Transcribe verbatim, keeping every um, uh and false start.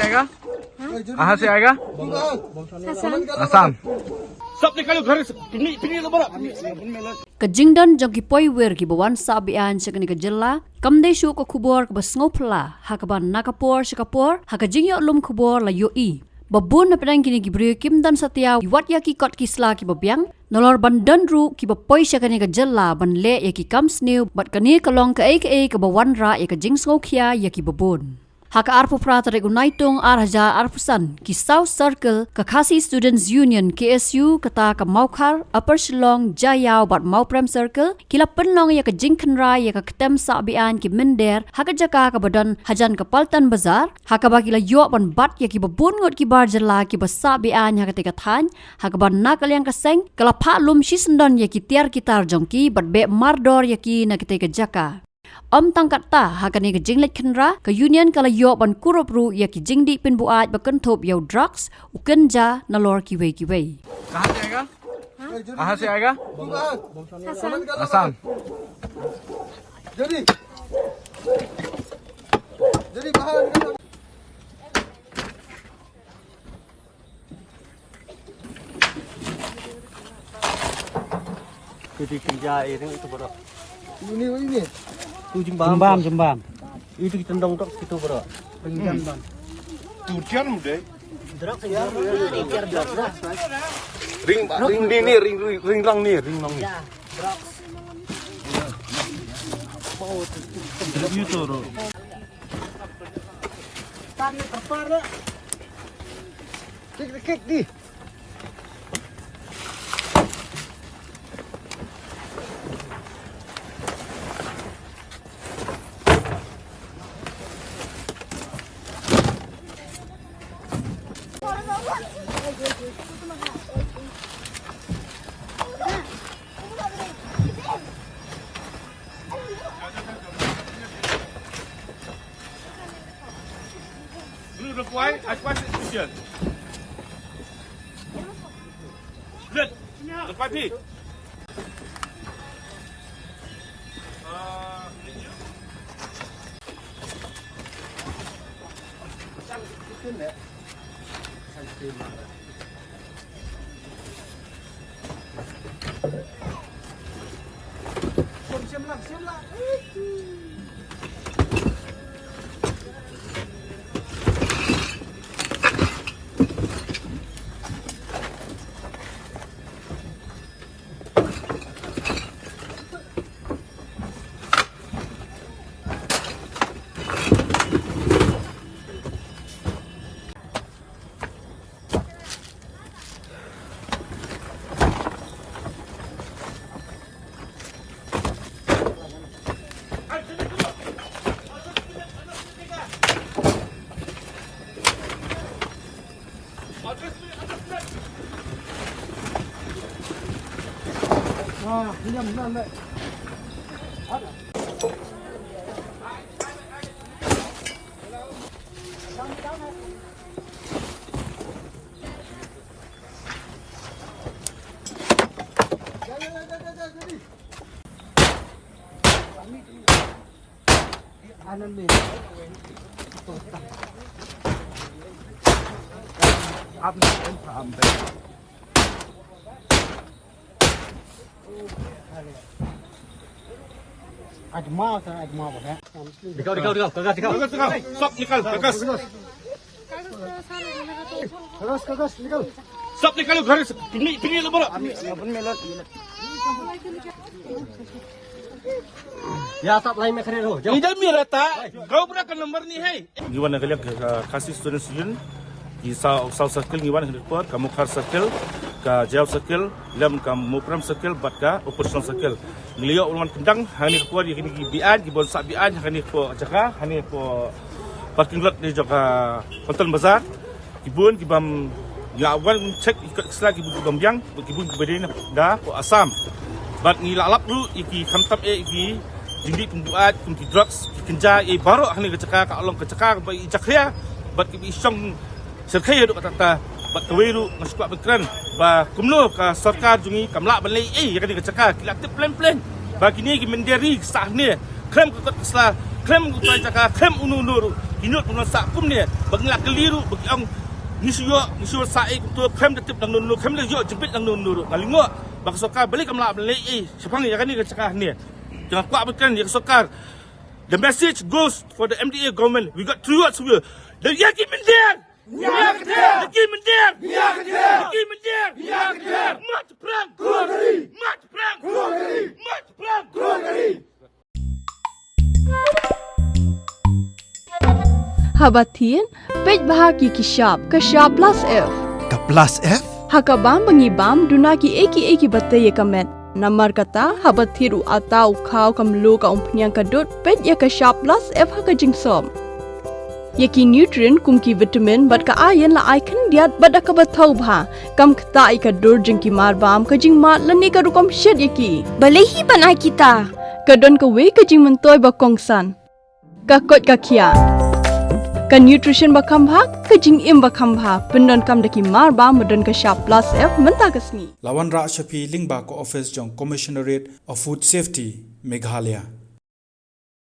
आएगा? कहाँ से आएगा? आसाम। सब निकालो घर से, पिकनिक, पिकनिक लो बोलो। Ka jingdon jong ki poiwir kiba wan sah beaiñ sha kane ka jylla kam dei shuh ka khubor kaba sngewphylla, ha kaba na ka por sha ka por, ha ka jingïoh lum khubor la ïohi ba bun na pdeng kine ki briew kim don satia wat ïa ki kot ki sla kiba biang, nalor ban don ruh kiba poi sha kane ka jylla ban leh ïa ki kam sniew, bad kane ka long kaei kaei kaba wanrah ïa ka jingsngewkhia ïa kiba bun. Ha ka arphew phra tarik u Naitung ar hajar arphew san, ki South Circle, ka Khasi Students Union, K S U, kata ka Mawkhar, Upper Shillong, Jaïaw bad Mawprem Circle, ki la pynlong ïa ka jingkhynra ïa ka ktem sah beaiñ ki mynder ha ka jaka kaba don hajan ka Paltan Bazar, ha kaba ki la ïoh ban bat ïa kiba bun ngut ki bar jylla kiba sah beaiñ ha katei ka thaiñ, ha kaba na ka liang ka seng ka la phah lum shisyndon ïa ki tiar ki tar jong ki bad beh mardor ïa ki na katei ka jaka. Ym tang katta, ha kane ka jingleit khynra, ka Union ka la ïoh ban kurup ruh ïa ki jingdih pynbuaid ba kynthup ïa u drugs, u kynja, nalor kiwei kiwei. कहाँ से आएगा? कहाँ से आएगा? आसाम। Itu di kerja, eh, tengok itu, bro. Ini, ini. Itu jembam. Jembam, jembam. Itu kita dong, dok, situ, bro. Jembam. Tuh, dia, deh. Ring, ring ni, ni, ring, ring, ring lang ni, ring lang ni. Itu, bro. Kik, kik, di. Blue, the white, I pass it to you. Red, the white pea. Uh, आजमाओ सर, आजमाओ है। दिखाओ, दिखाओ, दिखाओ, कागज दिखाओ। कागज दिखाओ, सब निकाल, कागज। कागज, कागज निकाल। सब निकालो घर से, पिकनिक, पिकनिक लो बोलो। यहाँ सब लाइन में खड़े रहो, जाओ। इधर में रहता, गाँव बूढ़ा का नंबर नहीं है। Ngi wan na ka liang ka Khasi Students Union, ki South, South Circle ngi wan ha kane ka por, ka Mawkhar Circle, ka Jaïaw Circle, lem ka Mawprem Circle, bad ka Upper Shillong Circle. Ngi la ïoh wan kyndang ha kane ka por ïa kine ki beaiñ, ki ban sah beaiñ ha kane ka por jaka, ha kane ka por parking lot ne jong ka Paltan Bazar. Ki bun ki bym, ngi la wan check ïa ki kot ki sla, ki bun ki bym biang, ki bun ki ba dei na da ko Assam. Bad ngi la lap ruh ïa ki, khamtam eh ïa ki jingdih pynbuaid kum ki drugs, ki kynja, eh, baroh ha kane ka jaka, ka long ka jaka ba i jakhlia bad ki ba i shong syrkhei haduh katta katta. Bad kawei ruh nga sngewkwah ban kren ba kumno ka sorkar jong ngi kam lah ban leh ei ïa kane ka jaka, ki la tip plain plain ba kine ki mynder ri ki sah hangne khlem ka kot ka sla, Khlem u trai jaka, khlem uno uno ruh. Ki nud u nang sah kumne, ba ngi la kylli ruh, ba ki ong ngi shu ïoh, ngi shu sah ei kumto, khlem da tip nangno nangno, khlem da ïoh jingbieit nangno nangno ruh. Nga lyngngoh ba ka sorkar balei kam lah ban leh ei shaphang ïa kane ka jaka hangne. Te nga kwah ban kren ïa ka sorkar. The message goes for the M D A government. We got three words here. The Ïa ki mynder! Ïa ki mynder! Ïa ki mynder! Mat phrang! Mat phrang! Mat phrang! Haba thied, peit bha ïa ki shap, ka shap plus F. Ka plus F? Ha ka bam ba ngi bam, duna kiei kiei kiba tei ïa ka met. Namar kata, haba thied u atta, u khaw, ka mluh, ka umphniang, ka dud, peit ïa ka shap plus F ha ka jingsop. Ïa ki nutrient kum ki vitamin bad ka iron la ai khyndiat bad da kaba thaw bha. Kam ktah ïa ka dur jong ki marbam, ka jingmad lane ka rukom shet ïa ki. Balei hi ban ai kita? Ka don kawei ka jingmyntoi ba kongsan. Ka koit ka khiah. Ka nutrition ba kham bha, ka jingim ba kham bha. Pyndonkam da ki marbam ba don ka shap plus F mynta ka sngi. La wanrah sha phi lyngba ka office jong Commissionerate of Food Safety, Meghalaya.